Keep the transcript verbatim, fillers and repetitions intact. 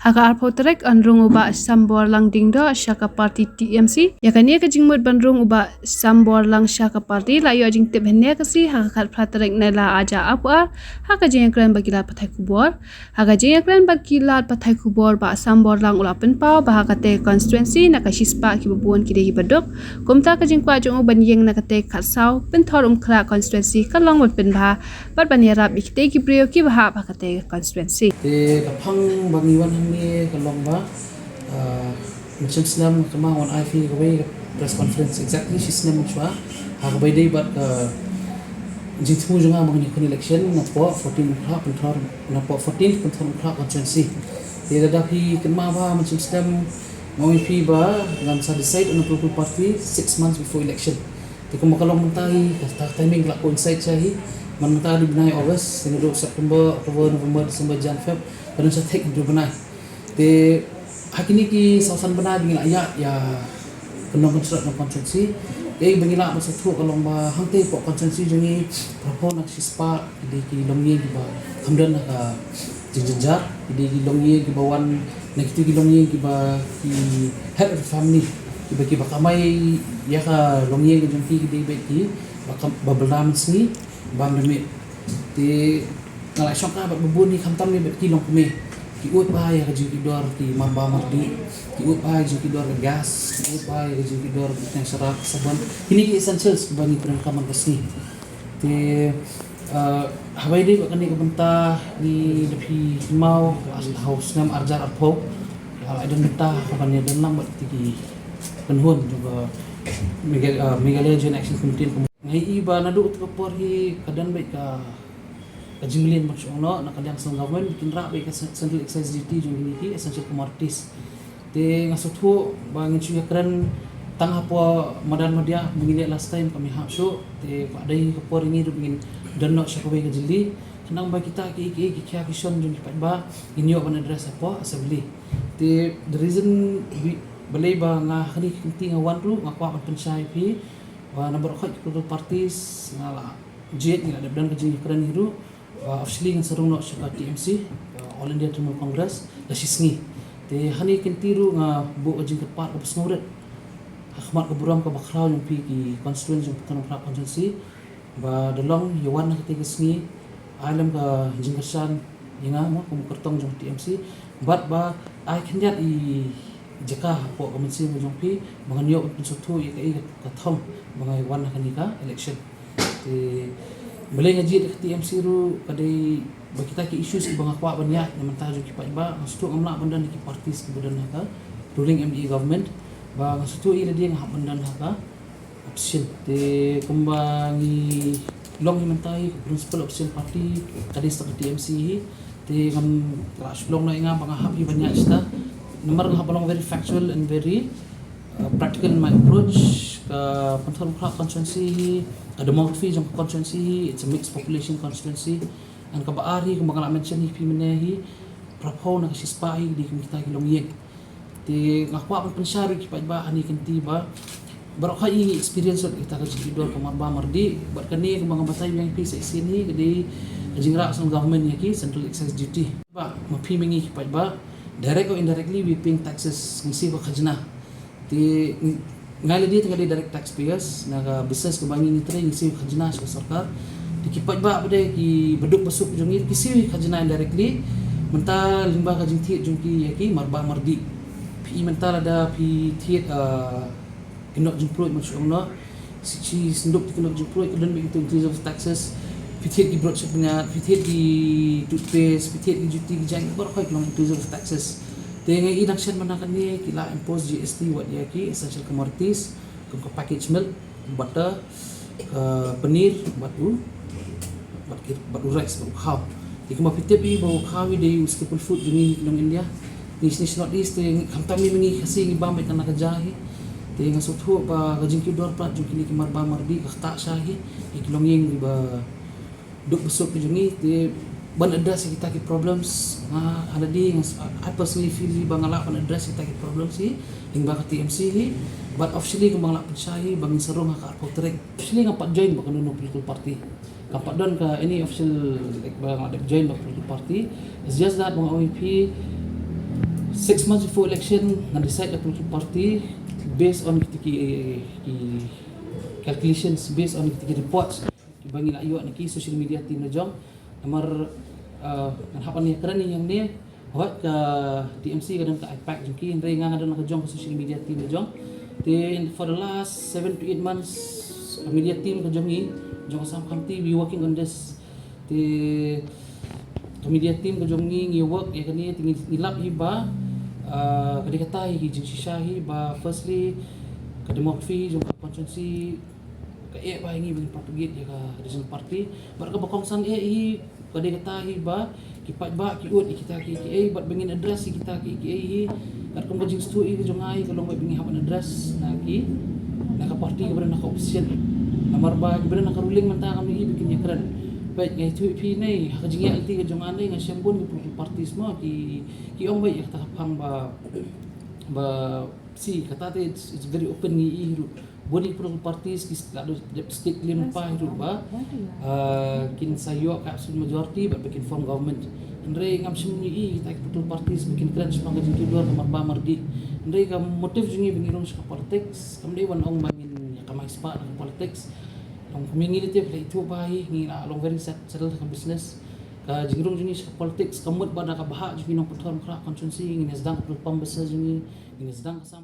Ha ka arphew tarik yn rung u Bah Sambor Lang Diengdoh sha ka party T M C. Ïa kane ka jingmut ban rung u Bah Sambor Lang sha ka party la ïoh jingtip hynne ka sngi ha ka khatphra tarik Nailar arhajar arphew ar ha ka jingïakren bad ki lad pathai khubor. Ha ka jingïakren bad ki lad pathai khubor Bah Sambor Lang u la pynpaw ba ha kata ka constituency na ka shispah kiba bun ki dei kiba duk. Kumta ka jingkwah jong u ban ïeng na kata ka khatsaw Pynthorumkhrah constituency ka long ban pynbha bad ban ïarap ïa kita ki briew kiba hap ha kata ka constituency. Te ka phang ba ngi wan hangne ka long ba, ah, mynshem snem ka ma wan ai phi kawei ka press conference exactly shi snem mynshuwa. Ha kaba ïadei bad ka jingthmu jong nga ba ngan ïakhun election napoh fourteen Umkhrah Pynthor, napoh fourteen Pynthorumkhrah constituency. Te lada phi kynmaw ba mynshem snem nga ong ïa phi ba ngan sa decide on a political party six months before election. Te kumba ka long mynta hi, ka, ka timing ka la coincide sha hi. Man mynta dei bnai August, te naduh September, October, November, December, Jan, Feb, ka dang sa thik hynriew bnai. Te ha kine ki saw san bnai ba ngi la ïaid ïa ka nongkynshlur na constituency. Te ba ngi lah ban sngewthuh ka long ba hangtei hapoh constituency jong ngi, phraphew na ka shispah ki dei ki longïing kiba kham don ha ka jingjynjar, ki dei ki longïing kiba wan na kito ki longïing kiba ki head of the family, kiba, kiba kamai ïa ka longïing ka jong ki, ki dei beit kiba kam, ba bylla mynsngi bam da miet. Te nga la shongkha bad ba bun hi khamtam ne bad ki longkmie. Ki ud bha ïa ka jingkit dor ki marbah mardih, ki ud bha ïa ka jingkit dor ka gas, ki ud bha ïa ka jingkit dor ka tnga sharab, sabon. Kine ki essentials kiba ngi pyndonkam man ka sngi. Te, eh, haba ïadei bad kane ka bynta, ngi, lada phi kynmaw, ha u snem arhajar arphew, la ïadon bynta ha kaba ngi ïadon lang bad kita ki kynhun jong ka Mega-, eh, Meghalaya Joint Action Committee. Nga ïohi ba naduh kata ka por hi ka don beit ka, ka jingmlien ban shu ong noh na ka liang central government, kin rah beit ka cen-, Central Excise Duty jong kine ki essential commodities. Te nga sngewthuh ba ngin shu ïakren tang hapoh madan media ba ngi leh last time, kam ïahap shuh. Te ba dei ka por ïa ngi ruh ba ngin don noh sha kawei ka jylli, khnang ba kita ki, ki, ki khia ki shon jong ki paidbah ngin ïoh ban address hapoh assembly. Te the reason we, balei ba nga ha kane ka kynti nga wan ruh, nga kwah ban pynshai ïa phi ba na baroh khoit ki political parties nga la jied, ngi la dep don ka jingïakren hi ruh. Uh, officially ngan sa rung noh sha ka T M C, uh, All India Trinamool Congress, la shisngi. Te ha kane ka kynti ruh nga buh ka jingkyrpad kaba sngewrit ha khmat ka burom kaba khraw jong phi ki constituents jong Pynthorumkhrah constituency, ba da long ïa wan ha katei ka sngi, ai lem ka jingkyrshan ïa nga mo kum u kyrtong jong T M C, bad ba ai khyndiat i jaka hapoh ka mynsiem ka jong phi ba ngan ïoh ban pynsngewthuh ïa kaei ka, ka thong ba nga wan ha kane ka election. Te balei nga jied ïa ka T M C ruh ka dei ba kita ki issues kiba nga kwah ban ïaid na bynta jong ki paidbah, nga sngewthuh ngam lah ban don ha ki parties kiba don ha ka ruling M D A government, ba nga sngewthuh ïa lade nga hap ban don ha ka opposition. Te kumba ngi long hi mynta hi ka principal opposition party ka dei sa ka T M C hi. Te ngam lah shu long na ïa nga ba nga hap hi ban ïaid shata. Namar nga hap ban long very factual and very, uh, practical in my approach. Ka Pynthorumkhrah constituency hi, ka demography jong ka constituency hi, it's a mixed population constituency. And kaba ar hi kumba nga la mention hi phi mynne hi, phraphew na ka shispah hi ki dei kum kita ki longïing. Te nga kwah ban pynshai ruh ki paidbah ha kane ka kynti ba baroh khoit ngi experience ïa kita ka jingkit dor ka marbah mardih, bad kane kumba nga batai biang ïa phi sa shisien hi ka dei ka jingrah central government ïa ki central excise duty. Ba ma phi ma ngi ki paidbah, direct or indirectly we paying taxes, ngi siew ka khajna. Te nga lade te nga dei direct taxpayers, na ka business kaba ngi ngi trei ngi siew khajna sha ka sorkar. Te ki paidbah ba dei kiba duk ba suk jong ngi ki siew khajna indirectly. Mynta lyngba ka jingthied jong ki ïa ki marbah mardih. Phi mynta lada phi thied, ah, ki nok jingpluid, man shu ong noh, shi, shi synduk ki nok jingpluid ka don beit ki increase of taxes. Phi thied ki brot shapngat, phi thied ki toothpaste, phi thied ki juti ki jaiñ, baroh khoit ki long increase of taxes. Te nga i dang shen mynta kane ki la impose G S T wat ïa ki essential commodities kum ka packaged milk, butter, ka paneer, bad u, bad ki, bad u rice, bad u khaw. Te kumba phi tip hi ba u khaw hi dei u staple food jong ngi ki nong India. Ngi sha North East te khamtam ngi ma ngi Khasi ngi bam beit tang na ka ja hi. Te nga sngewthuh ba ka jingkit dor palat jong kine ki marbah mardih ka ktah sha hi ïa ki longïing kiba duk ba suk ki jong ngi. Te ban address ïa kita ki problems, nga ha lade nga s-, I personally feel hi ba nga lah ban address ïa kita ki problems hi lyngba ka T M C hi. But officially kumba nga lah pynshai hi ba ngin sa rung ha ka arphew tarik. Officially ngam pat join bad kano kano political party. Ngam pat don ka any official, like, ba nga dep join bad political party. It's just that ba nga ong ïa phi, Six months before election, ngan decide a political party based on kita ki, ki calculations, based on kita ki reports kiba ngi la ïoh na ki social media team la jong. Namar, uh, ngan hap ban ïakren ïa ngi, wat ka T M C ka don ka impact jong ki, hynrei nga nga don ka jong ka social media team la jong. Te for the last seven to eight months, ka media team ka jong ngi, jong ka Assam County, we working on this. Te ka media team ka jong ngi ngi work ïa kane, te ngi, ngi lap hi ba, ah, ka dei kata hi ki jingshisha hi ba, firstly, ka demography jong ka constituency ka eh ba ngi ban propagate ïa ka regional party. Bad kaba kongsan eh hi ka dei kata hi ba ki paidbah ki ud ïa kita ki, ki ei, bad ba ngin address ïa kita ki, ki ei hi. Katkum ka jingstad ïa ka jong nga hi ka long ba ngi hap ban address na ki, na ka party kaba don na ka opposition. Namar ba kiba don na ka ruling mynta kam dei hi ba kin ïakren. Peit, nga ïathuh ïa phi ne, ha ka jingïaid lynti ka jong nga ne, nga shem bun ki political parties mo, ki, ki ong ba ïa kata ka phang ba, ba, see, kata te it's, it's very open, ngi ïohi ruh bun ki political parties ki la dep stick lem pa hi ruh ba, ah, kin sa ïoh ka absolute majority bad ba kin form government. Hynrei ngam shym ïohi kita ki political parties ba kin kren shaphang ka jingkiew jor ka marpa mardih. Hynrei ka motive jong ngi ba ngi rung sha ka politics kam dei ban ong ba ngin ïa kamai spah na ka politics. Long kumne ngi lei te phi la ithuh ba hi ngi la long very set-, settled ha ka business. Ka jingrung jong ngi sha ka politics ka mut ba da ka bhah jong ngi nongpynthor Mawkyrwat constituency ngin ïa sdang ka political pam business jong ngi, ngin ïa sdang ka sam